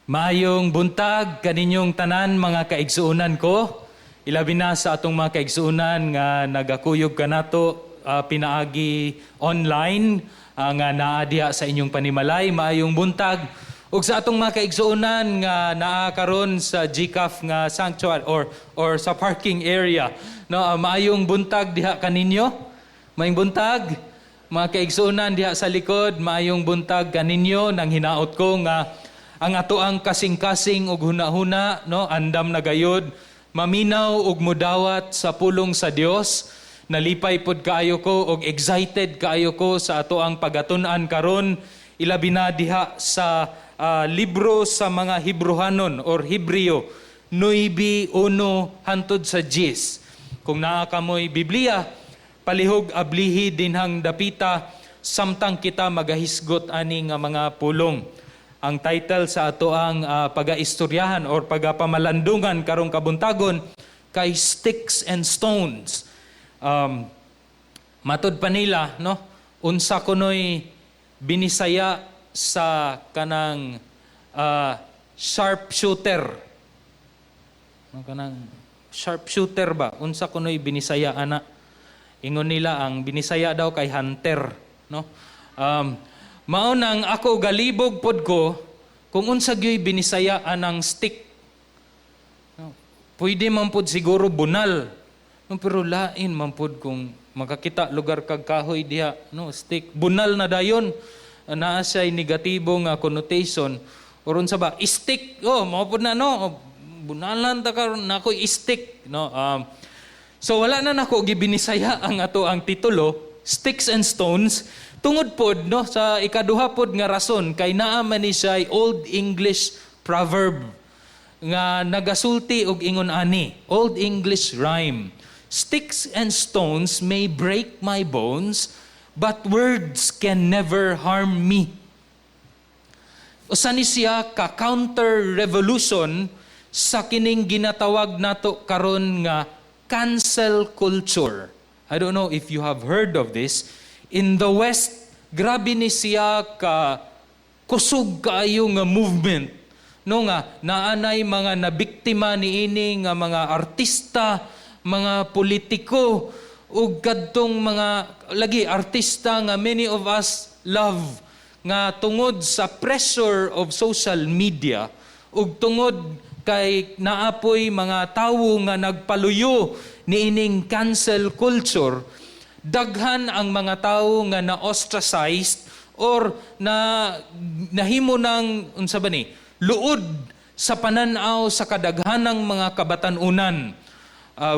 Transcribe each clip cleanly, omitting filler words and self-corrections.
Maayong buntag kaninyong tanan, mga kaigsuonan ko. Ilabi na sa atong mga kaigsuonan nga nagakuyog kanato pinaagi online nga naa diha sa inyong panimalay. Maayong buntag. Ug sa atong mga kaigsuonan nga naa karon sa GCAF nga sanctuary or sa parking area. No, maayong buntag diha kaninyo. Maayong buntag. Mga kaigsuonan diha sa likod, maayong buntag kaninyo. Nang hinaot ko nga ang atoang kasing-kasing ug hunahuna, no, andam na gayud maminaw ug mudawat sa pulong sa Dios. Nalipay pod kaayo ko ug excited kaayo ko sa atoang pagatun-an karon, ilabi na diha sa libro sa mga Hebrehanon or Hebreo 9:1 hantod sa 10. Kung naa kamoy Biblia, palihog ablihi dinhang dapita samtang kita magahisgot ani nga mga pulong. Ang title sa atoang pagaistoryahan or pagapamalandungan karong kabuntagon kay "Sticks and Stones." Matud pa nila, no? Unsa kunoy Binisaya sa kanang sharpshooter? No, kanang sharpshooter ba? Unsa kunoy Binisaya ana? Ingon nila, ang Binisaya daw kay hunter, no? Mao nang ako galibog pod ko kung unsa gyoy Binisaya anang stick. No, pwede man pod siguro bunal. No, pero lain man pod kung makakita lugar kag kahoy diha, no, stick. Bunal na dayon. Naa siya negatibo nga connotation. Or unsa ba? Stick. Oh, mao pod na, no. Bunalan ta karon nako stick, no. So wala na nako gibinisaya ang atoang titulo, "Sticks and Stones," tungod pod, no, sa ikaduha pod nga rason kay naa man ni siya Old English proverb nga nagasulti og ingon ani, Old English rhyme: "Sticks and stones may break my bones, but words can never harm me." Usa ni siya ka counter revolution sa kining ginatawag nato karon nga cancel culture. I don't know if you have heard of this. In the West, grabe ni siya ka kusog kaayo nga movement. No, nga naanay mga nabiktima niini nga mga artista, mga politiko ug kadtong mga lagi artista nga many of us love, nga tungod sa pressure of social media ug tungod kay naapoy mga tawo nga nagpaluyo niining cancel culture, daghan ang mga tawo nga na-ostracized or na nahimo ng, unsa ba ni, luod sa pananaw sa kadaghanang mga kabatan-unan.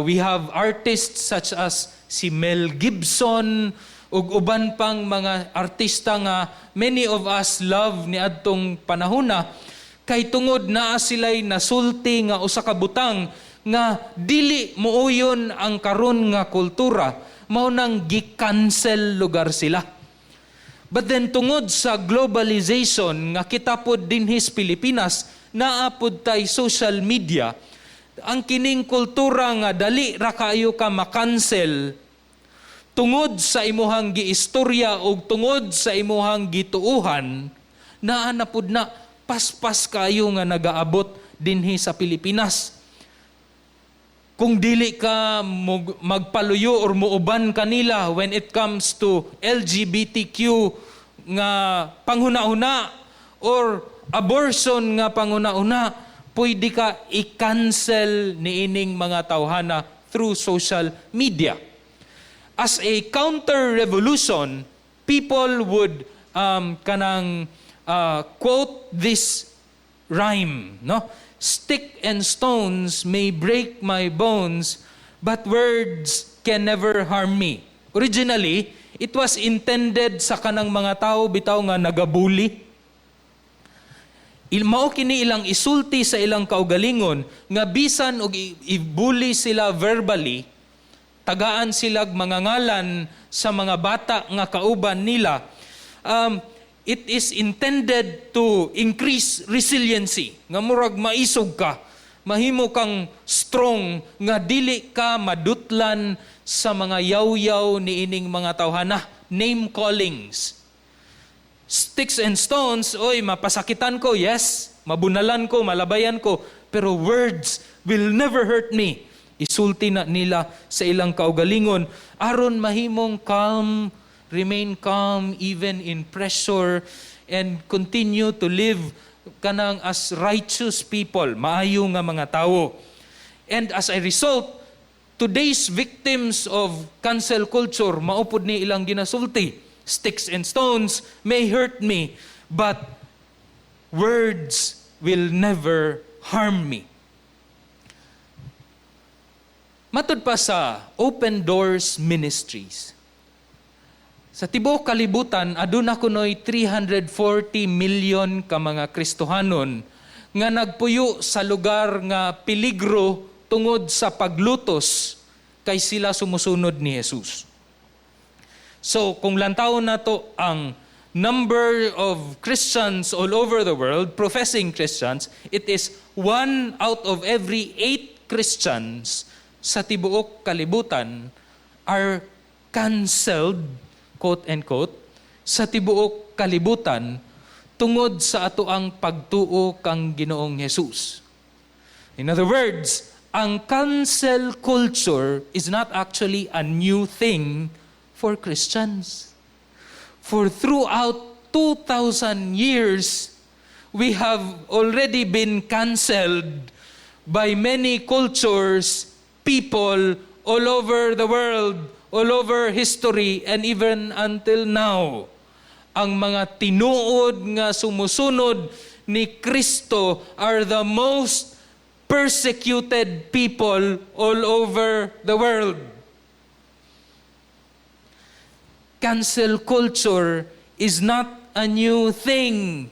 We have artists such as si Mel Gibson ug uban pang mga artista nga many of us love niadtong panahona, kay tungod naa sila'y nasulti nga usa ka butang nga dili muuyon ang karon nga kultura, mao nang gi-cancel lugar sila. But then tungod sa globalization nga kita pod dinhi sa Pilipinas naa pod tay social media, ang kining kultura nga dali ra kaayo ka makancel tungod sa imuhang giistorya o tungod sa imuhang gituuhan, naa na pud na paspas kayo nga nagaabot dinhi sa Pilipinas. Kung dili ka magpaluyo or muuban kanila when it comes to LGBTQ nga panghuna-huna or abortion nga panghuna-huna, pwede ka i-cancel niining mga tawhana through social media. As a counter-revolution, people would kanang quote this rhyme, no? "Stick and stones may break my bones, but words can never harm me." Originally, it was intended sa kanang mga tao bitaw nga nagabuli. Mao kini ilang isulti sa ilang kaugalingon nga bisan og ibuli sila verbally, tagaan silag mga ngalan sa mga bata nga kauban nila, it is intended to increase resiliency. Nga murag maisog ka, mahimo kang strong nga dili ka madutlan sa mga yaw-yaw niining mga tawhana, name callings. Sticks and stones, oy, mapasakitan ko, yes. Mabunalan ko, malabayan ko, pero words will never hurt me. Isulti na nila sa ilang kaugalingon aron mahimong calm, remain calm even in pressure and continue to live kanang as righteous people, maayo nga mga tawo. And as a result, today's victims of cancel culture, mao pud ni ilang ginasulti. "Sticks and stones may hurt me, but words will never harm me." Matud pa sa Open Doors Ministries, sa tibuok kalibutan, aduna kunoy 340 million ka mga Kristohanon nga nagpuyo sa lugar nga peligro tungod sa paglutos kay sila sumusunod ni Jesus. So, kung lantawon nato ang number of Christians all over the world, professing Christians, it is one out of every eight Christians sa tibuok kalibutan are canceled, quote and quote, sa tibuok kalibutan tungod sa atoang pagtuo kang Ginoong Jesus. In other words, ang cancel culture is not actually a new thing for Christians. For throughout 2,000 years, we have already been canceled by many cultures, people all over the world, all over history, and even until now. Ang mga tinuod nga sumusunod ni Kristo are the most persecuted people all over the world. Cancel culture is not a new thing.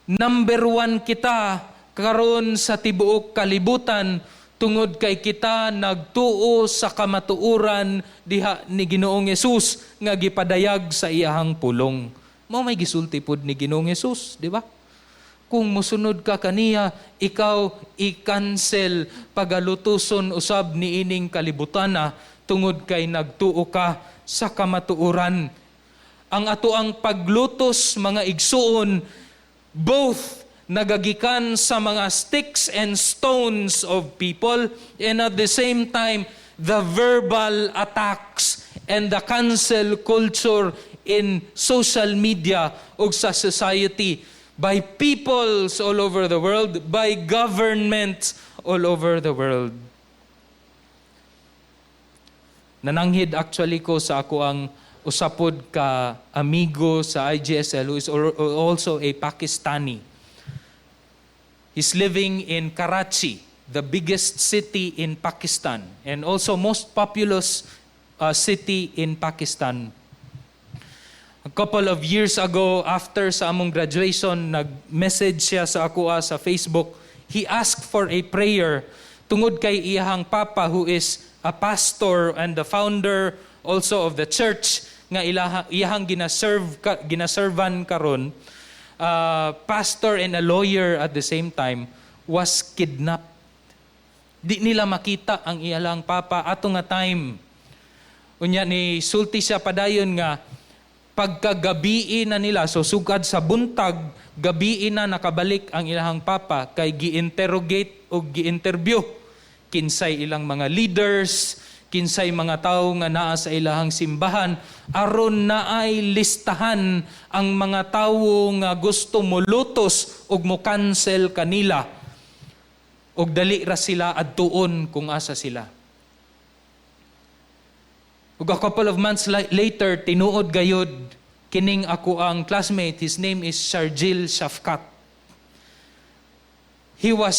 Number one kita karon sa tibuok kalibutan tungod kay kita nagtuo sa kamatuoran diha ni Ginoong Hesus nga gipadayag sa iyahang pulong. Mao may gisulti pod ni Ginoong Hesus, di ba? Kung musunod ka kaniya, ikaw i-cancel, pagalutuson usab niining kalibutana tungod kay nagtuo ka sa kamatuoran. Ang atoang paglutos, mga igsuon, both nagagikan sa mga sticks and stones of people and at the same time the verbal attacks and the cancel culture in social media ug sa society by peoples all over the world, by governments all over the world. Nananghid actually ko sa akoang usa pod ka amigo sa IGSL who is also a Pakistani. He's living in Karachi, the biggest city in Pakistan and also most populous city in Pakistan. A couple of years ago, after sa among graduation, nag-message siya sa ako sa Facebook. He asked for a prayer tungod kay iyahang papa, who is a pastor and the founder also of the church nga iyahang ginaservan karon, pastor and a lawyer at the same time, was kidnapped. Di nila makita ang iyang papa ato nga time. Unya ni sulti siya padayon nga pagkagabii na nila, so sugad sa buntag, gabii na nakabalik ang ilahang papa kay gi-interrogate o gi-interview kinsay ilang mga leaders, kinsay mga tawo nga naa sa ilahang simbahan aron naay listahan ang mga tawo nga gusto molutos ug mo cancel kanila ug dali ra sila adtuon kung asa sila. Ug a couple of months later, tinuod gayod kining akoang classmate, his name is Sharjil Shafkat. He was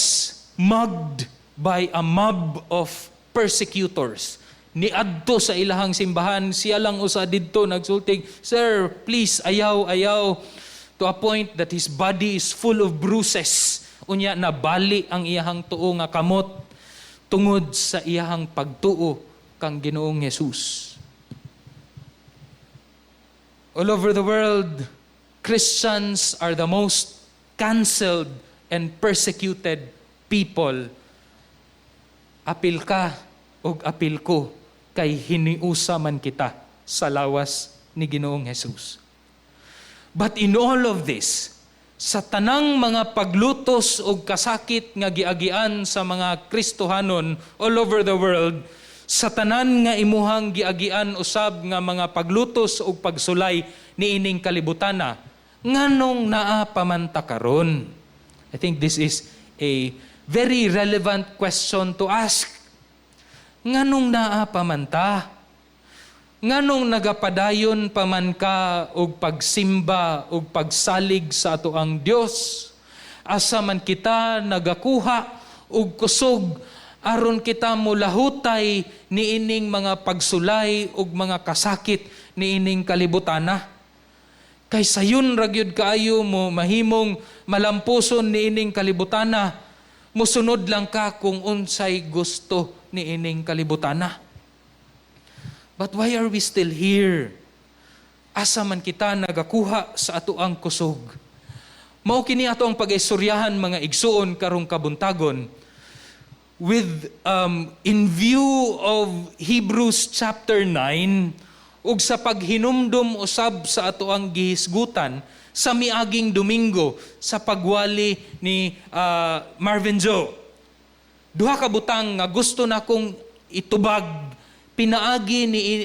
mugged by a mob of persecutors. Niadto sa ilahang simbahan, siya lang usa didto nagsultig, "Sir, please, ayaw, ayaw," to a point that his body is full of bruises. Unya nabali ang iyahang tuo nga kamot tungod sa iyahang pagtuo kang Ginoong Hesus. All over the world, Christians are the most canceled and persecuted people. Apil ka og apil ko kay hiniusa man kita sa lawas ni Ginoong Jesus. But in all of this, Sa tanang mga paglutos og kasakit nga giagian sa mga Kristohanon all over the world, sa tanan nga imuhang giagian usab nga mga paglutos ug pagsulay niining kalibutana, nganong naa pa man ta karon? I think this is a very relevant question to ask. Nganong naa pa man ta? Nganong nagapadayon pa man ka og pagsimba og pagsalig sa atoang Dios? Asa man kita nagakuha og kusog aron kita mulahutay niining mga pagsulay ug mga kasakit niining kalibutana? Kay sayon ra gyud kaayo mo mahimong malampuson niining kalibutana. Musunod lang ka kung unsay gusto niining kalibutana. But why are we still here? Asa man kita nagakuha sa atoang kusog? Mao kini ato ang pag-istoryahan, mga igsuon, karong kabuntagon with in view of Hebrews chapter 9 ug sa paghinumdum usab sa atoang gihisgutan sa miaging Domingo sa pagwali ni Marvin Joe. Duha ka butang nga gusto nakong itubag pinaagi ni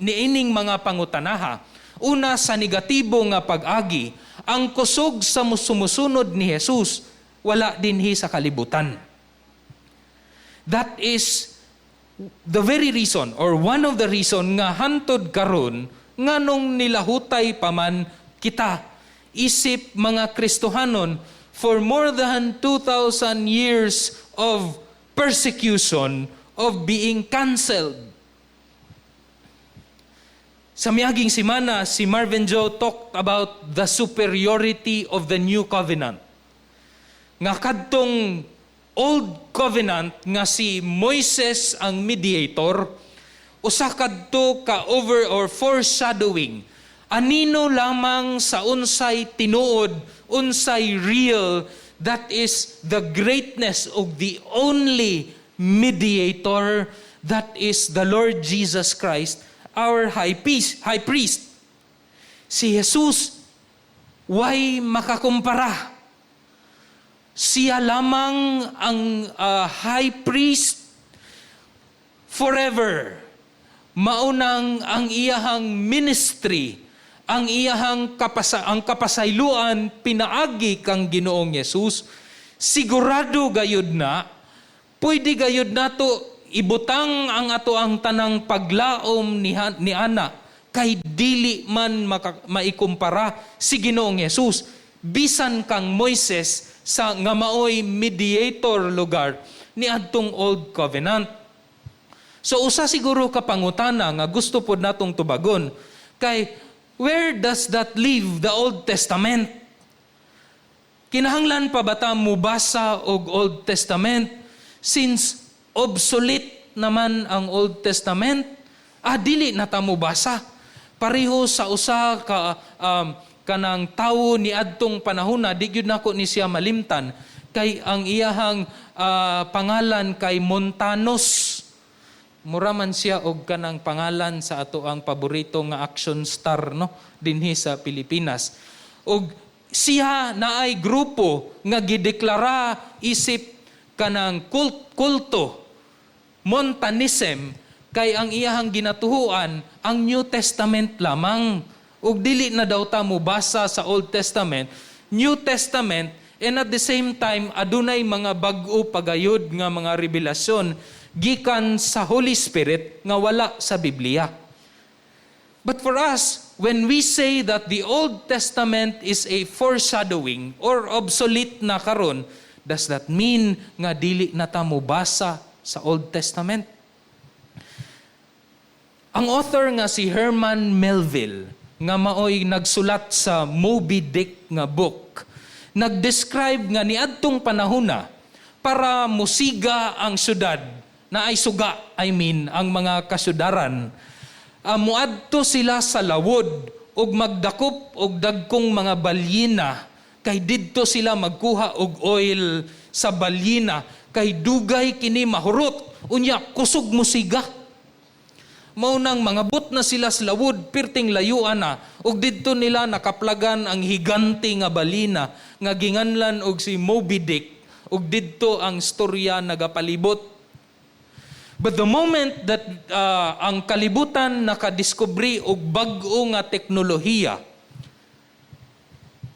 ining mga pangutanaha. Una, sa negatibo nga pag-agi, ang kusog sa sumusunod ni Jesus wala dinhi sa kalibutan. That is the very reason or one of the reason nga hantod karon nganong nilahutay pa man kita isip mga Kristohanon for more than 2,000 years of persecution, of being cancelled. Sa miaging simana, si Marvin Joe talked about the superiority of the new covenant. Nga kadtong old covenant nga si Moises ang mediator, usa kadto ka over or foreshadowing. Anino lamang sa unsay tinuod, unsay real, that is the greatness of the only mediator, that is the Lord Jesus Christ, our high priest. Si Jesus, way makakumpara. Siya lamang ang high priest forever. Maunang ang iyahang ministry, ang kapasayloan pinaagi kang Ginoong Yesus, sigurado gayud na pwede gayud nato ibutang ang ato ang tanang paglaom ni ana kay dili man maikumpara si Ginoong Yesus bisan kang Moises sa nga maoy mediator lugar ni adtong old covenant. So usa siguro ka pangutana nga gusto pod natong tubagon kay where does that leave the Old Testament? Kinahanglan pa ba ta mubasa og Old Testament since obsolete naman ang Old Testament? Ah, dili na ta mobasa. Pareho sa usa ka kanang tawo ni adtong panahona, di gyud nako ni siya malimtan kay ang iyahang pangalan kay Montanus. Mura man siya og kanang pangalan sa ato ang paborito nga action star, no, dinhi sa Pilipinas. Og siya naay grupo nga gideklara isip kanang kulto Montanism kay ang iyahang ginatuhuan ang New Testament lamang ug dili na daw ta mobasa sa Old Testament, New Testament, and at the same time adunay mga bag-o pagayod nga mga rebelasyon gikan sa Holy Spirit nga wala sa Biblia. But for us, when we say that the Old Testament is a foreshadowing or obsolete na karon, does that mean nga dili na ta mobasa sa Old Testament? Ang author nga si Herman Melville nga maoy nagsulat sa Moby Dick nga book, nag-describe nga niadtong panahona para musiga ang syudad na ay suga, I mean, ang mga kasyudaran, muadto sila sa lawod ug magdakop og dagkong mga balyena kay didto sila magkuha og oil sa balyena kay dugay kini mahurot, unya kusog musiga. Mao nang mangabot na sila sa lawod, pirting layuan na, ug didto nila nakaplagan ang higante nga balina nga ginganlan og si Moby Dick, ug didto ang storya nagapalibot. But the moment that ang kalibutan nakadiskubre og bag-o nga teknolohiya,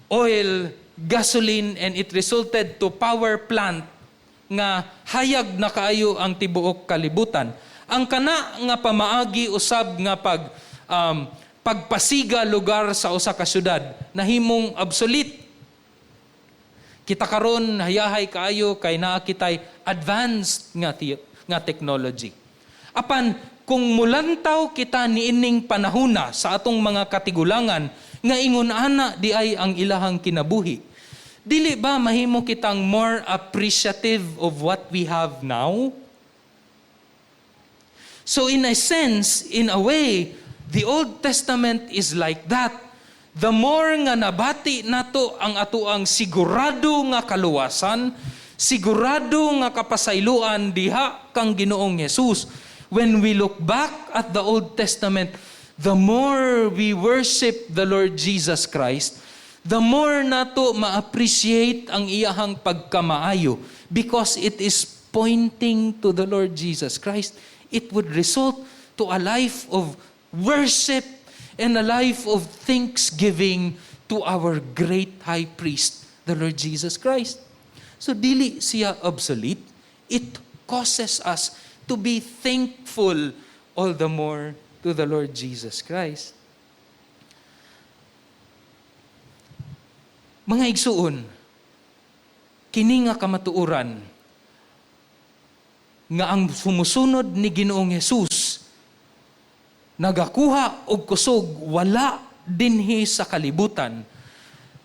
oil, gasoline, and it resulted to power plant nga hayag na kaayo ang tibuok kalibutan. Ang kana nga pamaagi usab nga pagpasiga lugar sa usa ka syudad nahimong obsolete. Kita karon hayahay kaayo kay naa kitay advanced nga technology. Apan kung mulantaw kita niining panahuna sa atong mga katigulangan nga ingon ana di ay ang ilahang kinabuhi, dili ba mahimo kitang more appreciative of what we have now? So in a sense, in a way, the Old Testament is like that. The more nga nabati nato ang atoang sigurado nga kaluwasan, sigurado nga kapasayloan diha kang Ginoong Jesus. When we look back at the Old Testament, the more we worship the Lord Jesus Christ, the more nato ma-appreciate ang iyahang pagkamaayo because it is pointing to the Lord Jesus Christ. It would result to a life of worship and a life of thanksgiving to our great high priest, the Lord Jesus Christ. So dili siya obsolete. It causes us to be thankful all the more to the Lord Jesus Christ. Mga igsuon, kini nga kamatuoran nga ang sumusunod ni Ginoong Hesus nagakuha og kusog wala dinhi sa kalibutan,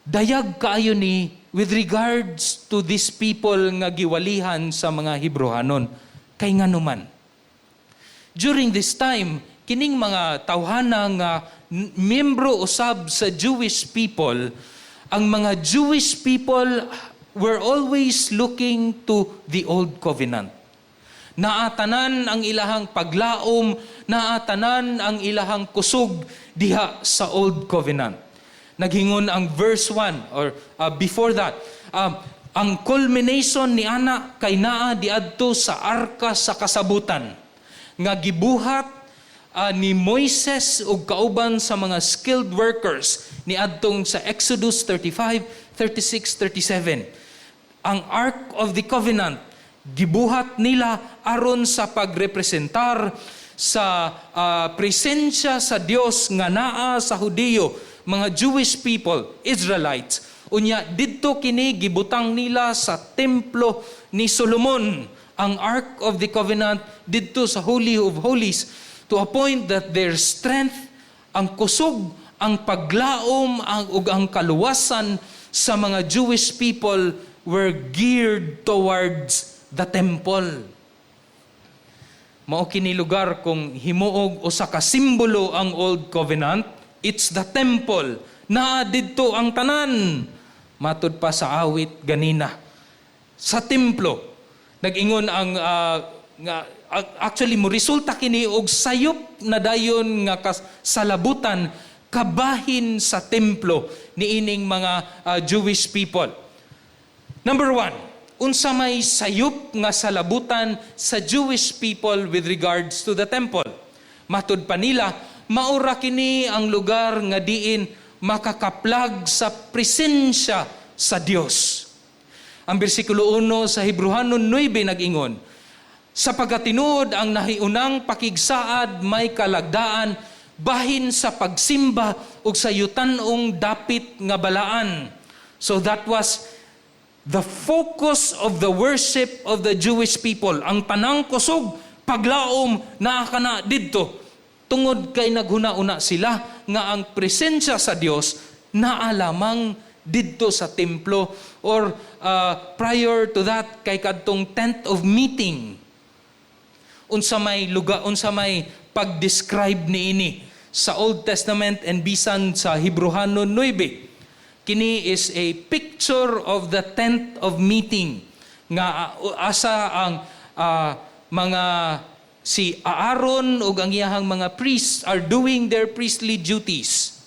dayag kaayo ni with regards to these people nga giwalihan sa mga Hebrehanon. Kay nganuman, during this time, kining mga tawhana nga miyembro usab sa Jewish people, ang mga Jewish people were always looking to the Old Covenant. Naatanan ang ilahang paglaom, naatanan ang ilahang kusog diha sa Old Covenant. Naghingon ang verse 1 or before that, ang culmination ni ana kay naa diadto sa arka sa kasabutan nga gibuhat ni Moises ug kauban sa mga skilled workers niadtong sa Exodus 35, 36, 37. Ang Ark of the Covenant gibuhat nila aron sa pagrepresentar sa presensya sa Dios nga naa sa Hudiyo, mga Jewish people, Israelites. Unya didto kini gibutang nila sa templo ni Solomon ang Ark of the Covenant didto sa Holy of Holies, to a point that their strength, ang kusog, ang paglaom, ug ang kaluwasan sa mga Jewish people were geared towards the temple. Mao kini lugar kung himuog usa ka simbolo ang Old Covenant, it's the temple. Naa didto ang tanan. Matud pa sa awit ganina. Sa templo, nag-ingon ang nga actually mo resulta kini og sayop na dayon nga kasalabutan kabahin sa templo niining mga Jewish people. Number one, unsa may sayop nga salabutan sa Jewish people with regards to the temple? Matud pa nila, maura kini ang lugar nga diin makakaplag sa presensya sa Dios. Ang bersikulo 1 sa Hebrehanon 9 nag-ingon, "Sapagkat tinuod ang nahiunang pakigsaad may kalagdaan bahin sa pagsimba ug sa yutan-ong dapit nga balaan." So that was the focus of the worship of the Jewish people. Ang tanang kusog, paglaom, naa kana didto. Tungod kay naghuna-una sila nga ang presensya sa Dios naa lamang didto sa templo or prior to that kay kadtong tent of meeting. Unsa may lugar, unsa may pag-describe niini sa Old Testament and bisan sa Hebrehanon 9? Kini is a picture of the tent of meeting nga asa ang mga Si Aaron ug ang iyahang mga priests are doing their priestly duties.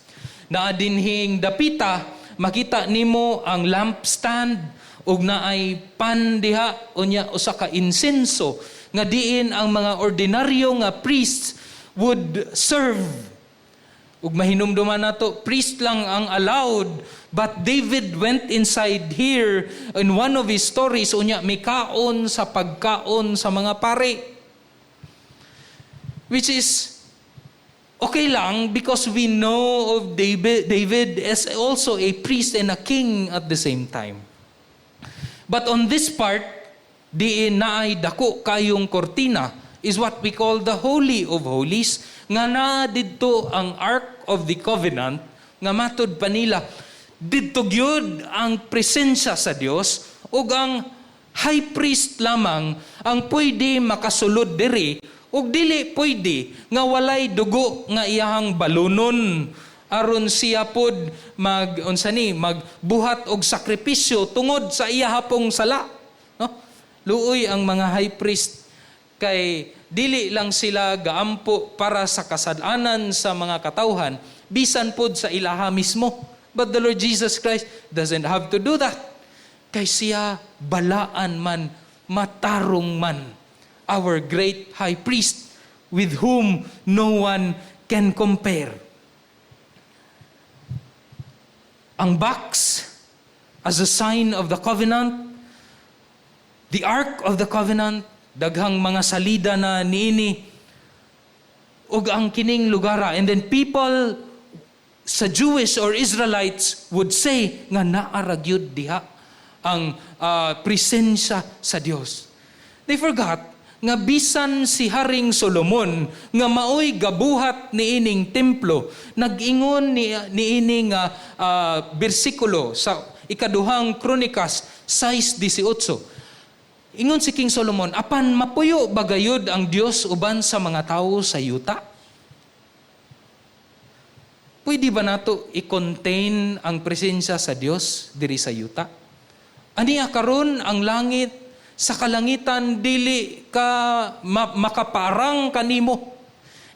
Naa dinhing dapita, makita nimo ang lampstand ug naay pan diha, unya usa ka insenso nga diin ang mga ordinaryo nga priests would serve. Ug mahinumduman nato, priest lang ang allowed. But David went inside here in one of his stories, unya mikaon sa pagkaon sa mga pari. Which is okay lang because we know of David, David as also a priest and a king at the same time. But on this part, diin naay dako kayong kortina is what we call the Holy of Holies, nga naa didto ang Ark of the Covenant, nga matud pa nila didto gyud ang presensya sa Dios, ug ang high priest lamang ang pwede makasulod diri ug dili pwede nga walay dugo nga iyahang balunon aron siya pod mag unsa ni magbuhat og sakripisyo tungod sa iyahapong sala, no? Luoy ang mga high priest kay dili lang sila gaampo para sa kasalanan sa mga katawhan, bisan pod sa ilaha mismo. But the Lord Jesus Christ doesn't have to do that kay siya balaan man, matarong man, our great high priest with whom no one can compare. Ang box as a sign of the covenant, the Ark of the Covenant, daghang mga salida na niini ug ang kining lugara, and then people sa Jewish or Israelites would say nga naa ra gyud diha ang presensya sa Dios. They forgot nga bisan si Haring Solomon nga maoy gabuhat niining templo, nag-ingon ni niini nga bersikulo sa Ikaduhang Kronikas 6:18. Ingon si King Solomon, "Apan mapuyo ba gayud ang Dios uban sa mga tawo sa yuta?" Pwede ba nato i-contain ang presensya sa Dios diri sa yuta? Aniya karon ang langit sa kalangitan dili ka makapaarang kanimo.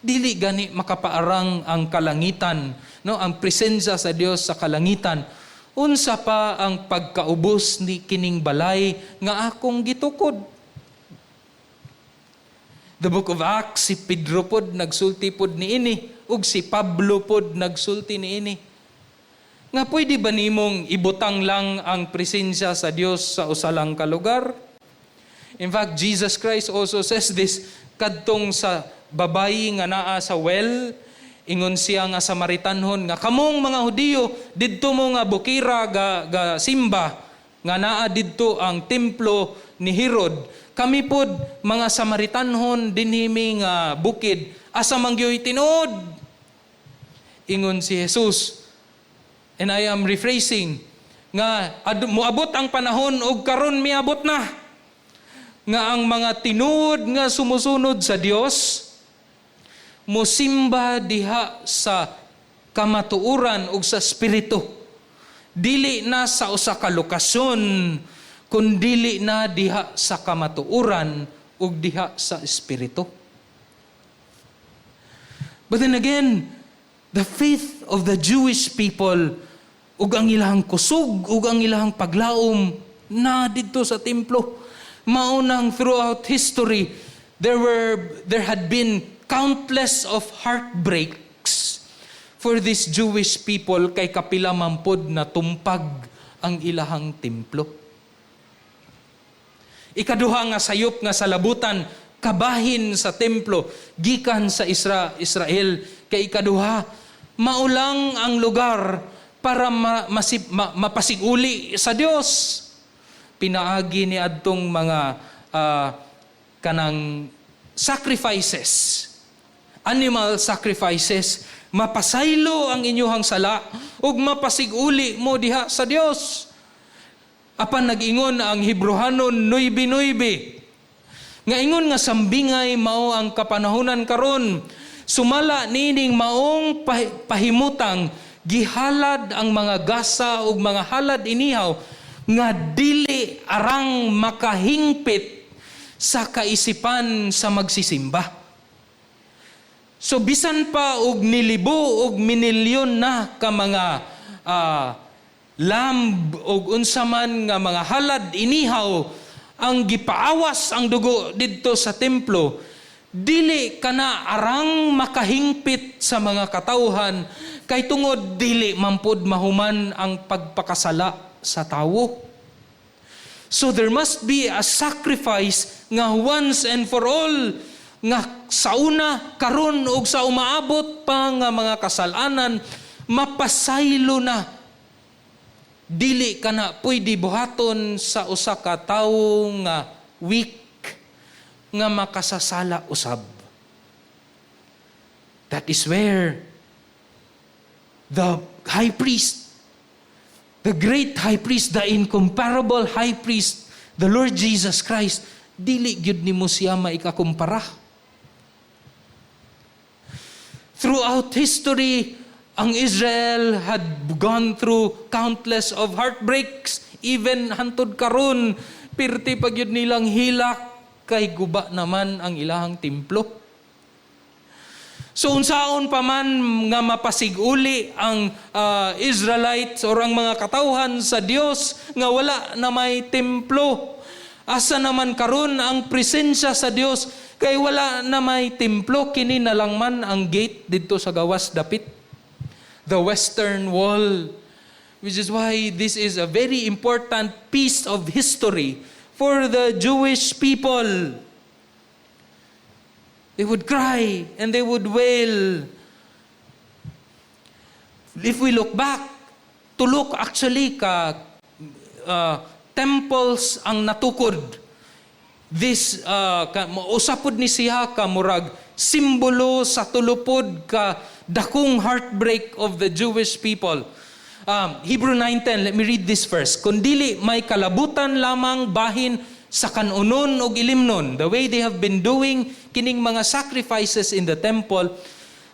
Dili gani makapaarang ang kalangitan, no, ang presensya sa Dios sa kalangitan. Unsa pa ang pagkaubos ni kining balay nga akong gitukod? The Book of Acts, si Pedro pod nagsulti pod niini ug si Pablo pod nagsulti niini. Nga pwede ba nimong ibutang lang ang presensya sa Dios sa usa lang ka lugar? In fact, Jesus Christ also says this kadtong sa babayi nga naa sa well. Ingon siya nga Samaritanhon nga kamong mga Hudiyo didto mo nga bukira ga simba nga naa didto ang templo ni Herod. Kami pod mga Samaritanhon, dinhi mi nga bukid. Asa man gyoy tinuod? Ingon si Jesus, and I am rephrasing, nga moabot ang panahon ug karon miabot na nga ang mga tinuod nga sumusunod sa Dios mosimba diha sa kamatuoran ug sa espiritu, dili na sa usa ka lokasyon, kun dili na diha sa kamatuoran ug diha sa espiritu. But then again, the faith of the Jewish people ug ang ilahang kusog ug ang ilahang paglaom na didto sa templo. Maunang throughout history there had been countless of heartbreaks for these Jewish people kay kapila man pod na tumpag ang ilahang templo. Ikaduha nga sayop nga salabutan kabahin sa templo gikan sa Israel kay ikaduha, maulang ang lugar para mapasiguli sa Dios. Pinaagi ni adtong mga kanang sacrifices, animal sacrifices, mapasaylo ang inyuhang sala ug mapasiguli mo diha sa Dios. Apan nag-ingon ang Hebrohanon 9:9 nga ingon nga sambingay mao ang kapanahonan karon. Sumala niining maong pahimutang, gihalad ang mga gasa ug mga halad inihaw nga dili arang makahingpit Sa kaisipan sa magsisimba. So bisan pa og nilibo og minilyon na ka mga lamb og unsa man nga mga halad inihaw ang gipaawas ang dugo didto sa templo, dili kana arang makahingpit sa mga katawhan kay tungod dili mampud mahuman ang pagpakasala sa tawo. So there must be a sacrifice nga once and for all, nga sa una, karon ug sa umaabot pa nga mga kasalanan mapasaylo na. Dili kana pwede buhaton sa usa ka tawo nga weak nga makasasala usab. That is where the high priest, the great high priest, the incomparable high priest, the Lord Jesus Christ, dili gyud nimo siya maikakumpara. Throughout history, ang Israel had gone through countless of heartbreaks. Even hantod karon, pirti pa gyud nilang hilak kay guba naman ang ilahang templo. So unsaon pa man nga mapasiguli ang Israelites or ang mga katawhan sa Dios nga wala na may templo? Asa naman karon ang presensya sa Dios kay wala na may templo? Kini na lang man ang gate didto sa gawas dapit. The Western Wall. Which is why this is a very important piece of history for the Jewish people. They would cry and they would wail. If we look back, tulo actually ka temples ang natukod. This usa pod ni siya ka murag simbolo sa tulo pod ka dakong heartbreak of the Jewish people. Hebrew 9:10, let me read this first. "Kung dili may kalabutan lamang bahin sa kanunon og ilimnon," the way they have been doing kining mga sacrifices in the temple,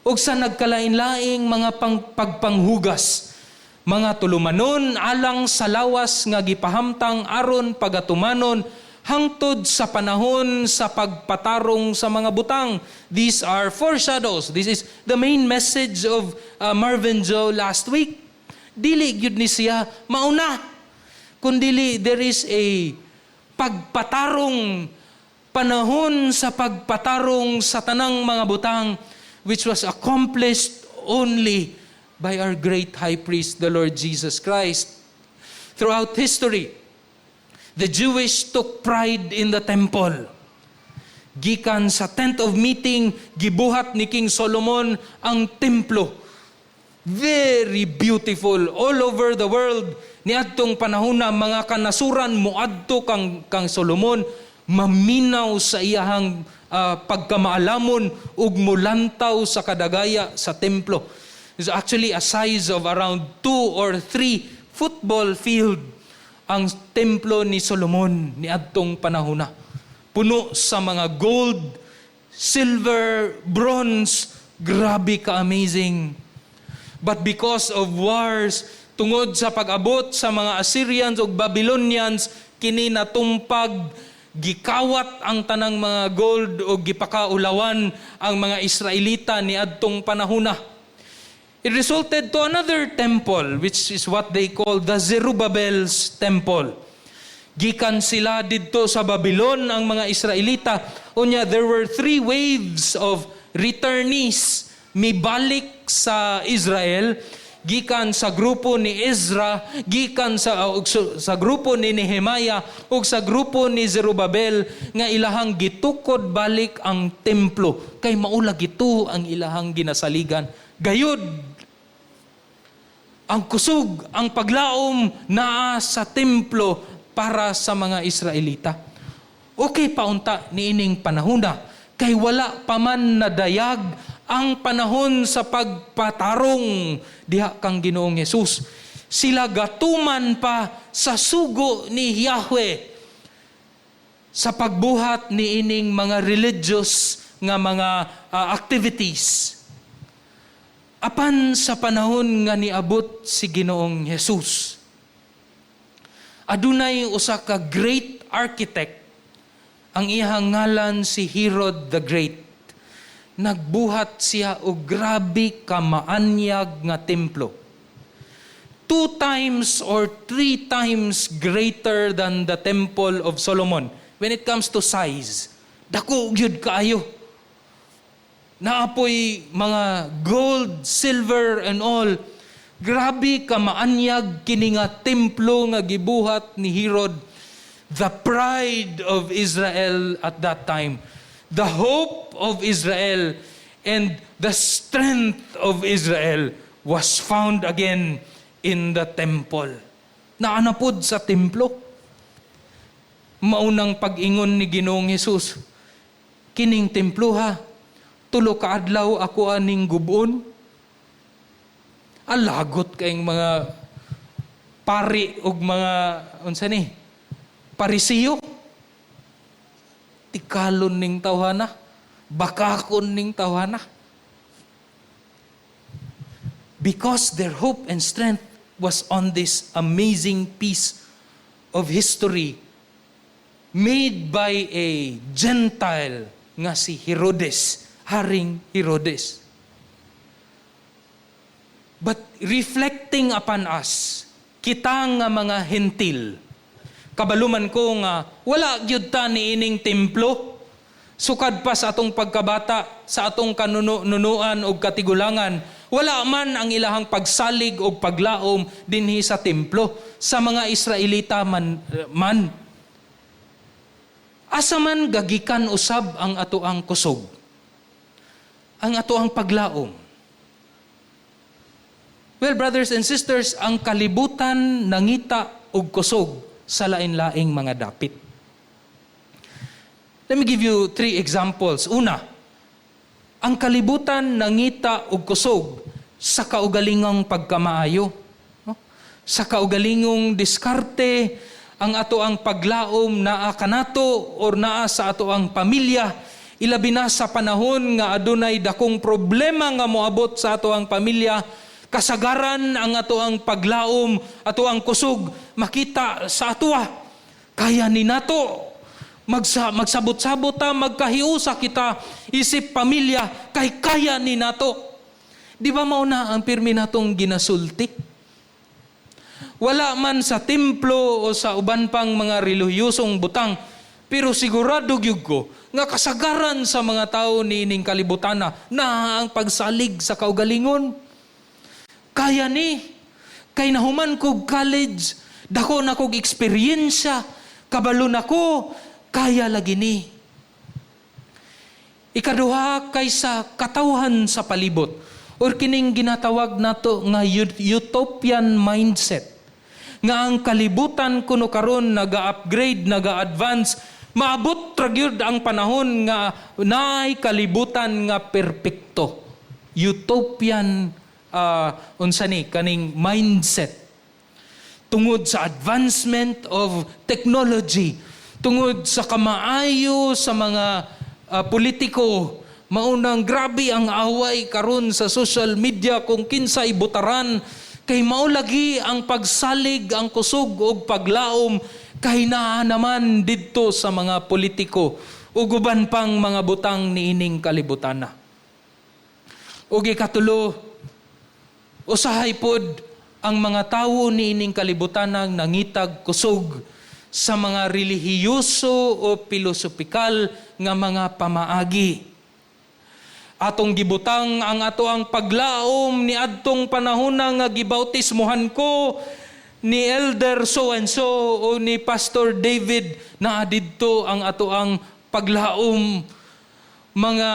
"ug sa nagkalain-laing mga pagpanghugas, mga tulumanon alang sa lawas nga gipahamtang aron pagatumanon hangtod sa panahon sa pagpatarong sa mga butang." These are foreshadows. This is the main message of Marvin Joe last week. Dili gyud ni siya mauna. Kundili there is a pagpatarong, panahon sa pagpatarong sa tanang mga butang, which was accomplished only by our great high priest, the Lord Jesus Christ. Throughout history, the Jewish took pride in the temple. Gikan sa tent of meeting, gibuhat ni King Solomon ang templo. Very beautiful all over the world. Niadtong panahon na mga kanasuran moadto kang Solomon maminaw sa iyahang pagkamaalamon ug mulantaw sa kadagaya sa templo. It's actually a size of around 2 or 3 football field ang templo ni Solomon niadtong panahon na. Puno sa mga gold, silver, bronze, grabe ka amazing. But because of wars, tungod sa pag-abot sa mga Assyrians ug Babylonians, kini natumpag, gikawat ang tanang mga gold ug gipakaulawan ang mga Israelita niadtong panahona. It resulted to another temple, which is what they call the Zerubbabel's Temple. Gikan sila didto sa Babylon, ang mga Israelita. Unya, there were three waves of returnees mibalik sa Israel gikan sa grupo ni Ezra, gikan sa grupo ni Nehemiah ug sa grupo ni Zerubbabel nga ilahang gitukod balik ang templo kay mao lagi to ang ilahang ginasaligan. Gayud ang kusog, ang paglaom naa sa templo para sa mga Israelita. Okay paunta niining panahona kay wala pa man nadayag ang panahon sa pagpatarong diha kang Ginoong Hesus. Sila gatuman pa sa sugo ni Yahweh sa pagbuhat niining mga religious nga mga activities. Apan sa panahon nga niabot si Ginoong Hesus, adunay usa ka great architect Ang iyang ngalan si Herod the Great. Nagbuhat siya og grabe ka maanyag nga templo. Two times or three times greater than the Temple of Solomon when it comes to size. Dako gyud kaayo. Naa poy mga gold, silver and all. Grabe ka maanyag kini nga templo nga gibuhat ni Herod, the pride of Israel at that time, the hope of Israel and the strength of Israel was found again in the temple. Naa na pod sa templo. Mao nang pag-ingon ni Ginoong Hesus, "Kining templo ha, 3 ka adlaw ako aning gub-on." Alagot kayong mga pari og mga unsa ni? Parisiyo. Tikalon ning tawhana, bakakon ning tawhana. Because their hope and strength was on this amazing piece of history made by a Gentile nga si Herodes, Haring Herodes. But reflecting upon us, kita nga mga Hentil, kabalo man ko nga wala gyud ta niining templo. Sukad pa sa atong pagkabata, sa atong kanunuan og katigulangan, wala man ang ilahang pagsalig og paglaom dinhi sa templo sa mga Israelita man. Asa man gagikan usab ang atoang kusog? Ang atoang paglaom? Well, brothers and sisters, ang kalibutan nangita og kusog sa lain-laing mga dapit. Let me give you three examples. Una, ang kalibutan nangita og kusog sa kaugalingong pagkamaayo. No? Sa kaugalingong diskarte, ang ato ang paglaom naa kanato or naa sa ato ang pamilya, ilabi na sa panahon nga adunay dakong problema nga moabot sa ato ang pamilya, kasagaran ang ato ang paglaom, ato ang kusog makita sa atoa. Kaya ni nato magsabot-sabot ta, magkahiusa kita isip pamilya kay kaya ni nato. Di ba mao na ang pirmi natong ginasulti? Wala man sa templo o sa uban pang mga relihiyosong butang, pero sigurado gyud ko nga kasagaran sa mga tao niining kalibutana na ang pagsalig sa kaugalingon. Kaya ni, kay nahuman kog college, dako na kog eksperyensya, kabalo na ko, kaya lagi ni. Ikaduha, kay sa katawhan sa palibot or kining ginatawag nato nga utopian mindset nga ang kalibutan kuno karon naga-upgrade, naga-advance, maabot ra gyud ang panahon nga naay kalibutan nga perpekto. Utopian unsa ni kaning mindset tungod sa advancement of technology, tungod sa kamaayo sa mga politiko, mao nang grabe ang away karon sa social media kung kinsay botaran kay mao lagi ang pagsalig, ang kusog og paglaom kay naa naman didto sa mga politiko ug uban pang mga butang niining kalibutana. Ug ikatulo, usahay pod ang mga tawo niining kalibutan nangitag kusog sa mga relihiyoso o pilosopikal nga mga pamaagi. Atong gibutang ang ato ang paglaom ni adtong panahon nga gibautismuhan ko ni Elder so and so o ni Pastor David, naa didto ang ato ang paglaom, mga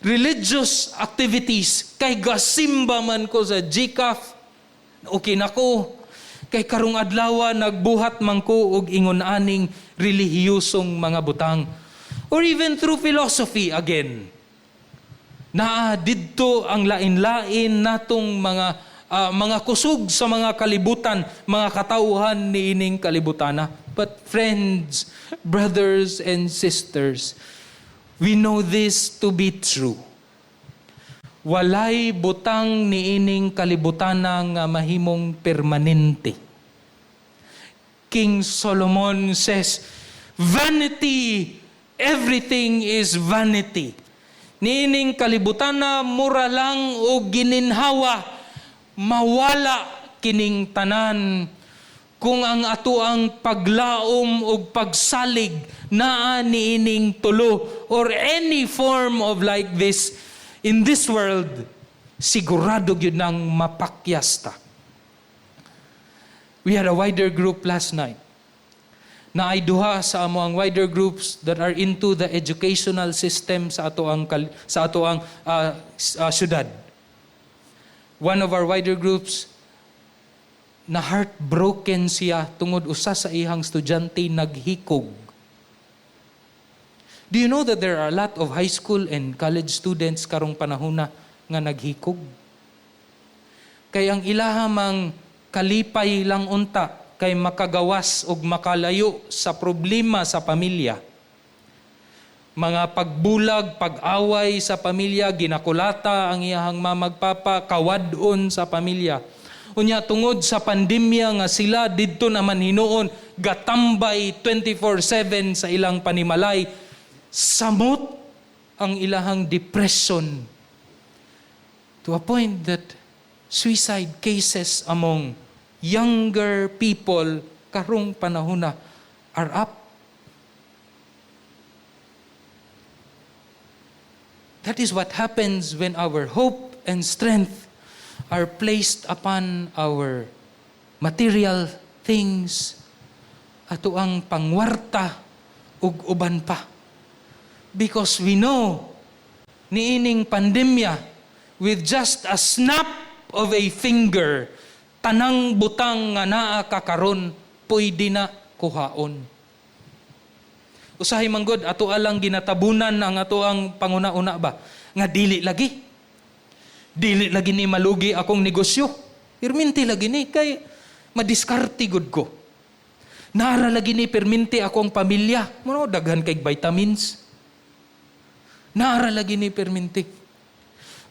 religious activities, kay gasimba man ko sa GCAF, okay na ko, kay karong adlaw nagbuhat man ko og ingon aning relihiyosong mga butang, or even through philosophy again, naa didto ang lain-lain natong mga kusog sa mga kalibutan, mga katawhan niining kalibutana. But friends, brothers and sisters, we know this to be true. Walay butang niining kalibutana nga mahimong permanente. King Solomon says, "Vanity Everything is vanity. Niining kalibutan na mura lang og gininhawa, mawala kining tanan. Kung ang atoang paglaom og pagsalig naa niining tulo or any form of like this in this world, sigurado gyud nang mapakyas ta. We had a wider group last night. Naay duha sa amoang wider groups that are into the educational system sa atoang syudad. One of our wider groups na heartbroken siya tungod usa sa iyang estudyante naghikog. Do you know that there are a lot of high school and college students karong panahona nga naghikog? Kay ang ilaha mang kalipay lang unta kay makagawas og makalayo sa problema sa pamilya. Mga pagbulag, pag-away sa pamilya, ginakulata ang iyahang mama ug papa, kawad-on sa pamilya. Unya tungod sa pandemya nga sila didto naman hinuon gatambay 24/7 sa ilang panimalay, samot ang ilahang depression to a point that suicide cases among younger people karong panahona are up. That is what happens when our hope and strength are placed upon our material things, atoang pangwarta ug uban pa. Because we know niining pandemya, with just a snap of a finger, tanang butang nga naa ka karon pwede na kuhaon. Usahay manggod ato lang ginatabunan ang atoang panguna-una ba nga dili lagi. Dili lagi ni malugi akong negosyo. Pirminti lagi ni kay madiskarte gud ko. Nara lagi ni pirminti akong pamilya. Mao daghan kay vitamins. Nara lagi ni pirminti.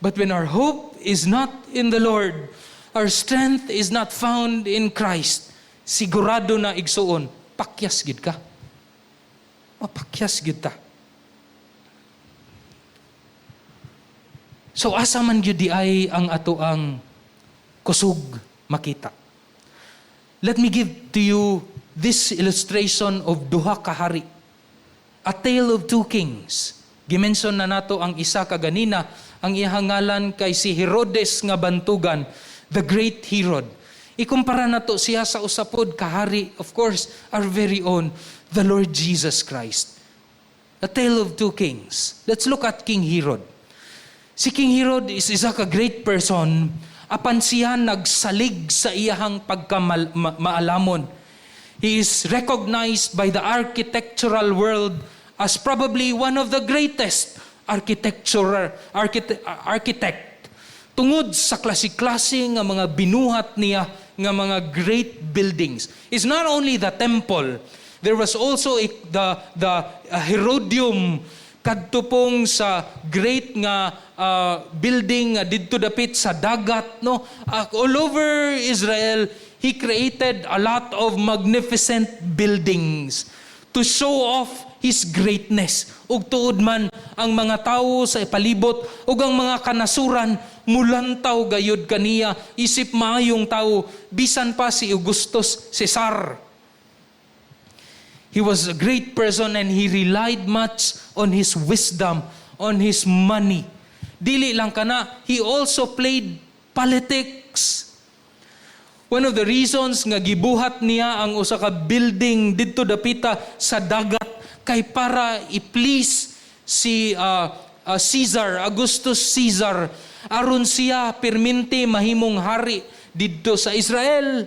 But when our hope is not in the Lord, our strength is not found in Christ, sigurado na, igsuon, pakyas gid ka. Mapakyas gid ta. So asa man gyud diay ang atoang kusog makita? Let me give to you this illustration of duha ka hari. A tale of two kings. Gimension na nato ang isa kaganina, ang iyang ngalan kay si Herodes nga bantugan, the great Herod. Ikumpara nato siya sa usa pod kahari, of course, our very own, the Lord Jesus Christ. A tale of two kings. Let's look at King Herod. Si King Herod is isa ka great person, apan siya nagsalig sa iyahang pagkamaalamon. He is recognized by the architectural world as probably one of the greatest architect. Tungod sa klase-klase nga mga binuhat niya nga mga great buildings. It's not only the temple. There was also the Herodium kadto pong sa great nga building nga didto dapit sa dagat, no? All over Israel, he created a lot of magnificent buildings to show off his greatness. Ug tuod man ang mga tawo sa palibot ug ang mga kanasuran mulantaw gayud kaniya isip maayong tawo, bisan pa si Augustus Caesar. He was a great person and he relied much on his wisdom, on his money. Dili lang kana, he also played politics. One of the reasons nga gibuhat niya ang usa ka building didto dapita sa dagat kay para i-please si Caesar, Augustus Caesar, aron siya perminti mahimong hari didto sa Israel.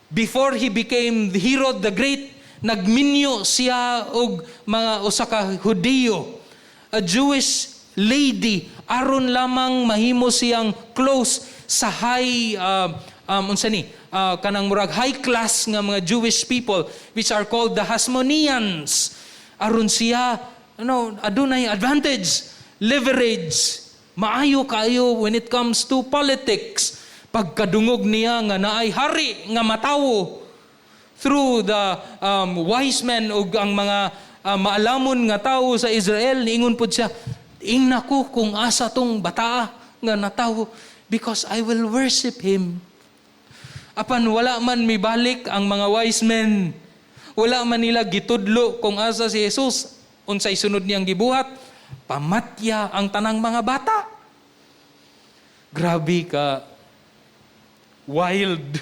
Before he became Herod the Great, nagminyo siya og mga usa ka Hudiyo, a Jewish lady, aron lamang mahimo siyang close sa high unsa ni kanang murag high class nga mga Jewish people which are called the Hasmoneans, aron siya ano adunay advantage, leverage, maayo kaayo when it comes to politics. Pagkadungog niya nga naay hari nga matawo through the wise men ug ang mga maalamon nga tawo sa Israel, niingon pud siya, "Ingna ko kung asa tong bataa nga natawo because I will worship him." Apan wala man mibalik ang mga wise men. Wala man nila gitudlo kung asa si Jesus. Unsay sunod niyang gibuhat? Pamatya ang tanang mga bata. Grabe ka wild,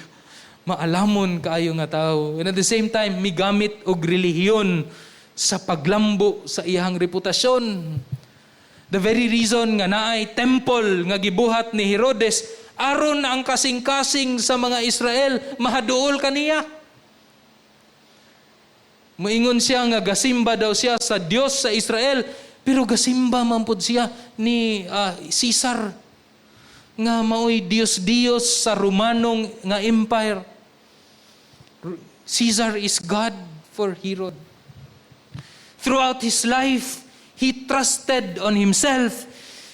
maalamon kaayo nga tao. And at the same time, migamit og relihiyon sa paglambo sa iyang reputasyon. The very reason nga naay temple nga gibuhat ni Herodes aron ang kasing-kasing sa mga Israel mahaduol kaniya. Moingon siya nga gasimba daw siya sa Dios sa Israel, pero gasimba man pud siya ni Caesar nga maoy Dios Dios sa Romanong nga empire. Caesar is God for Herod. Throughout his life, he trusted on himself.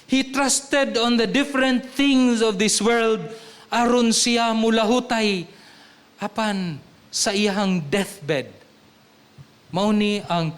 He trusted on the different things of this world aron siya mulahutay, apan sa iyang deathbed. Mao ni ang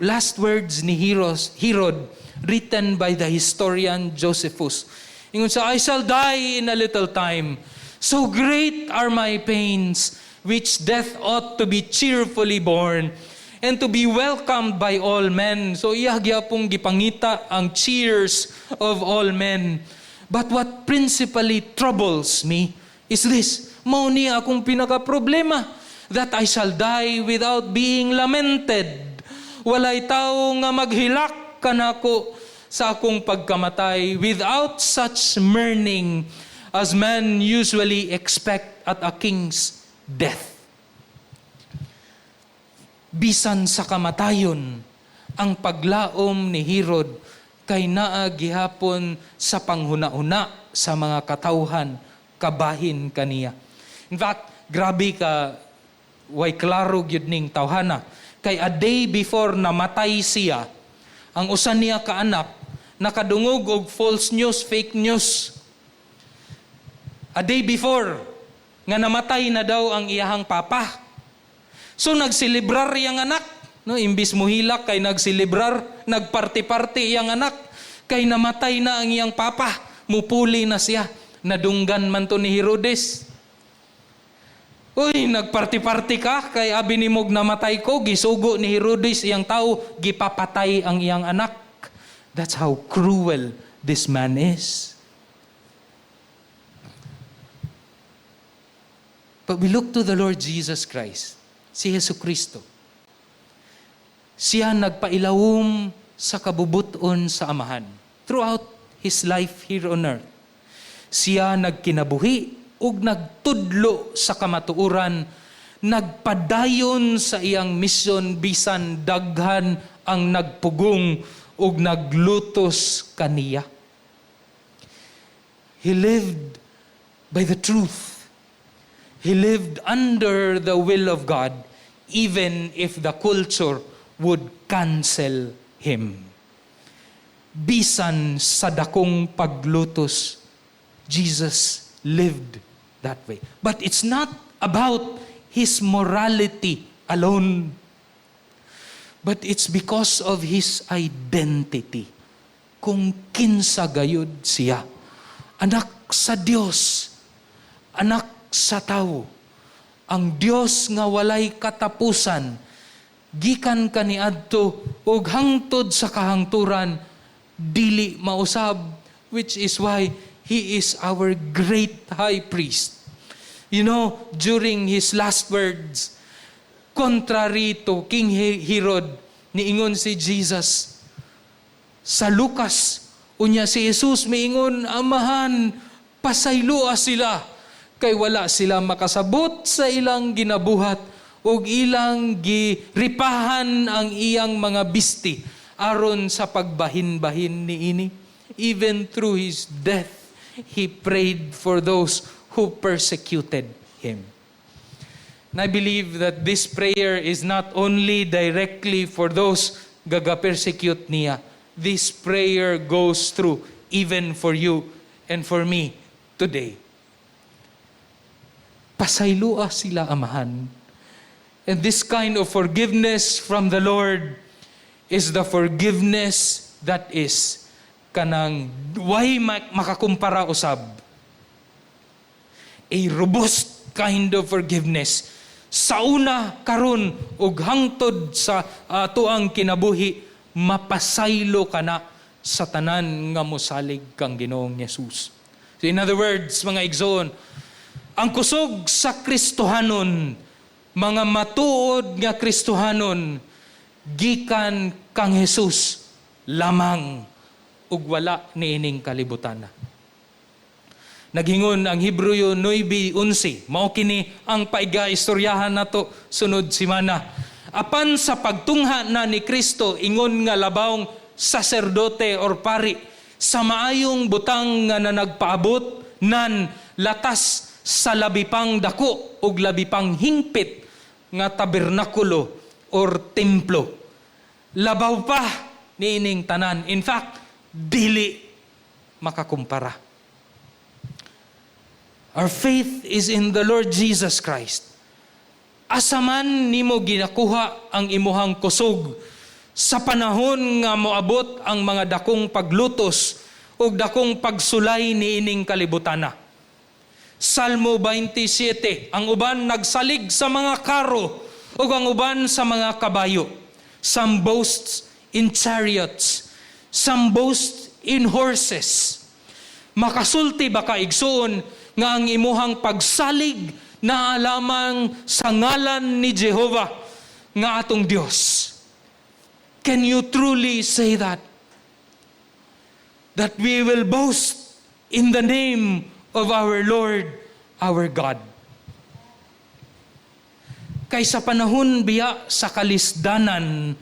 last words ni Herod written by the historian Josephus. Ingon siya, "I shall die in a little time. So great are my pains, which death ought to be cheerfully borne and to be welcomed by all men." So iya gyapong gipangita ang cheers of all men. "But what principally troubles me is this." Mao ni akong pinaka-problema, "That I shall die without being lamented." Walay tao nga maghilak kanako sa akong pagkamatay without such mourning as men usually expect at a king's death. Bisan sa kamatayon, ang paglaom ni Herod kay naa gihapon sa panghuna-huna sa mga katawhan kabahin kaniya. In fact, grabe ka way klaro gyud ning tawhana. Kay a day before namatay siya, ang usa niya ka anak nakadungog og false news, fake news. A day before nga namatay na daw ang iyahang papa. So nagselebrar iyang anak, no, imbis muhilak kay nagselebrar, nagparty-party iyang anak kay namatay na ang iyang papa, mupuli na siya. Nadunggan man to ni Herodes. "Uy, nagparty-party ka kay abi nimog namatay ko." Gisugo ni Herodes iyang tao, gipapatay ang iyang anak. That's how cruel this man is. But we look to the Lord Jesus Christ, si Jesu Kristo. Siya nagpailawom sa kabubuton sa Amahan throughout His life here on earth. Siya nagkinabuhi ug nagtudlo sa kamatuoran, nagpadayon sa iyang misyon bisan daghan ang nagpugong ug naglutos kaniya. He lived by the truth. He lived under the will of God, even if the culture would cancel him. Bisan sa dakong paglutos, Jesus lived that way. But it's not about his morality alone, but it's because of his identity. Kung kinsa gayud siya. Anak sa Dios, anak sa tawo. Ang Dios nga walay katapusan, gikan kaniadto ug hangtod sa kahangturan, dili mausab, which is why he is our great high priest. During his last words, contrary to King Herod, niingon si Jesus sa Lucas, unya si Jesus miingon, "Amahan, pasaylua sila, kay wala sila makasabot sa ilang ginabuhat," ug ilang giripahan ang iyang mga bisti aron sa pagbahin-bahin niini. Even through his death, he prayed for those who persecuted him. And I believe that this prayer is not only directly for those gaga-persecute niya. This prayer goes through even for you and for me today. Pasaylua sila, Amahan. And this kind of forgiveness from the Lord is the forgiveness that is kanang way makakumpara usab. A robust kind of forgiveness. Sa una, karon ug hangtod sa atuang kinabuhi, mapasaylo ka na sa tanan nga mosalig kang Ginoong Yesus. So in other words, mga igsoon, ang kusog sa Kristohanon, mga matuod nga Kristohanon, gikan kang Jesus lamang ug wala niining kalibutan. Naghingon ang Hebreo 9:11, mao kini ang paiga-istoryahan nato sunod simana. Apan sa pagtungha na ni Kristo ingon nga labawng saserdote or pari sa maayong butang nga nanagpaabot nan latas sa labi pang dako ug labi pang hingpit nga tabernakulo or templo. Labaw pa niining tanan. In fact, dili makakumpara. Our faith is in the Lord Jesus Christ. Asa man nimo ginakuha ang imuhang kusog sa panahon nga moabot ang mga dakong paglutos ug dakong pagsulay niining kalibutana? Salmo 27, ang uban nagsalig sa mga karo ug ang uban sa mga kabayo. Some boasts in chariots, some boast in horses. Makasulti ba ka, igsoon, nga ang imuhang pagsalig na lamang sa ngalan ni Jehova nga atong Dios? Can you truly say that? That we will boast in the name of our Lord, our God. Kay sa panahon biya sa kalisdanan,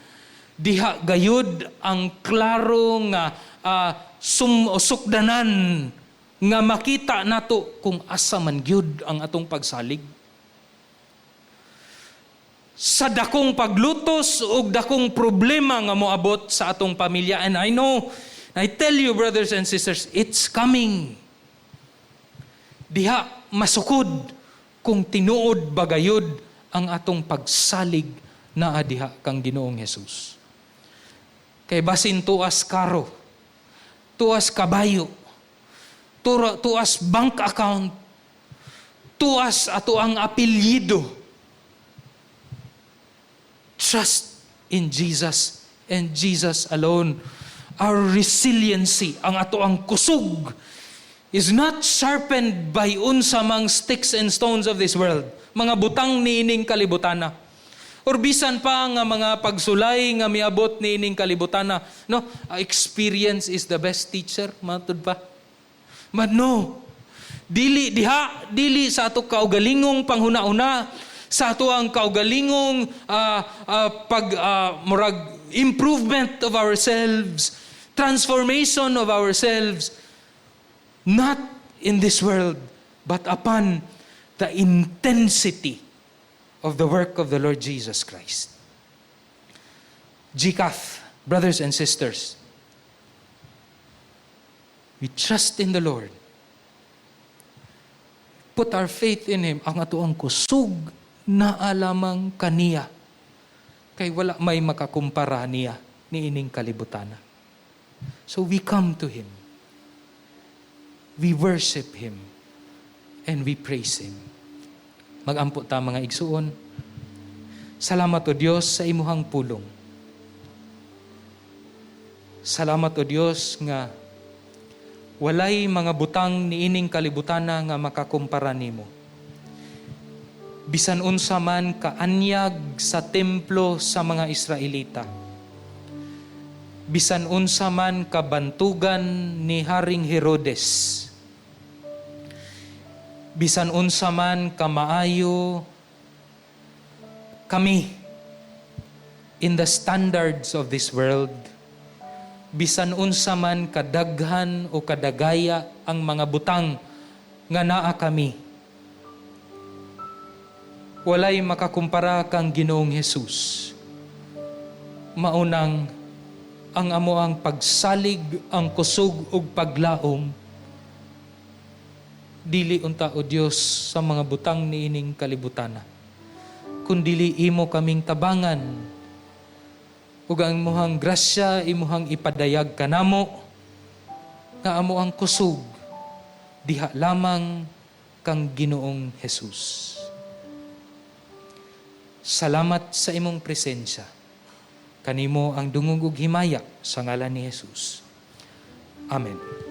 diha gayud ang klaro nga sukdanan nga makita nato kung asa man gyud ang atong pagsalig. Sa dakong paglutos ug dakong problema nga moabot sa atong pamilya. And I know, I tell you, brothers and sisters, it's coming. Diha masukod kung tinuod bagayod ang atong pagsalig naa diha kang Ginoong Hesus. Kay basin tuas karo, tuas kabayo, tuas bank account, tuas ato ang apelyido. Trust in Jesus and Jesus alone. Our resiliency, ang ato ang kusog, is not sharpened by unsa mang sticks and stones of this world. Mga butang niining kalibutana. Or bisan pa nga mga pagsulay nga miabot niining kalibutana. No, experience is the best teacher, matud pa. But no, dili diha, dili sa ato kaugalingong panghuna-una, sa ato ang kaugalingong pag murag improvement of ourselves, transformation of ourselves, not in this world, but upon the intensity of the work of the Lord Jesus Christ. GCAF, brothers and sisters, we trust in the Lord. Put our faith in Him. Ang ato ang kusog naa lamang kaniya. Kay wala may makakumpara niya niining kalibutana. So we come to Him. We worship Him. And we praise Him. Magampo ta, mga igsuon. Salamat, O Dios, sa imuhang pulong. Salamat, O Dios, nga walay mga butang niining kalibutana nga makakumpara nimo. Bisan unsa man kaanyag sa templo sa mga Israelita. Bisan unsa man kabantugan ni Haring Herodes. Bisan unsa man kamaayo kami in the standards of this world. Bisan unsa man kadaghan o kadagaya ang mga butang nga naa kami. Walay makakumpara kang Ginoong Hesus. Maunang ang amo ang pagsalig, ang kusog ug paglaom dili unta, O Dios, sa mga butang niining kalibutana. Kundili imo kaming tabangan. Ug ang imuhang grasya imuhang ipadayag kanamo nga amo ang kusog diha lamang kang Ginoong Jesus. Salamat sa imong presensya. Kanimo ang dungog ug himaya sa ngalan ni Jesus. Amen.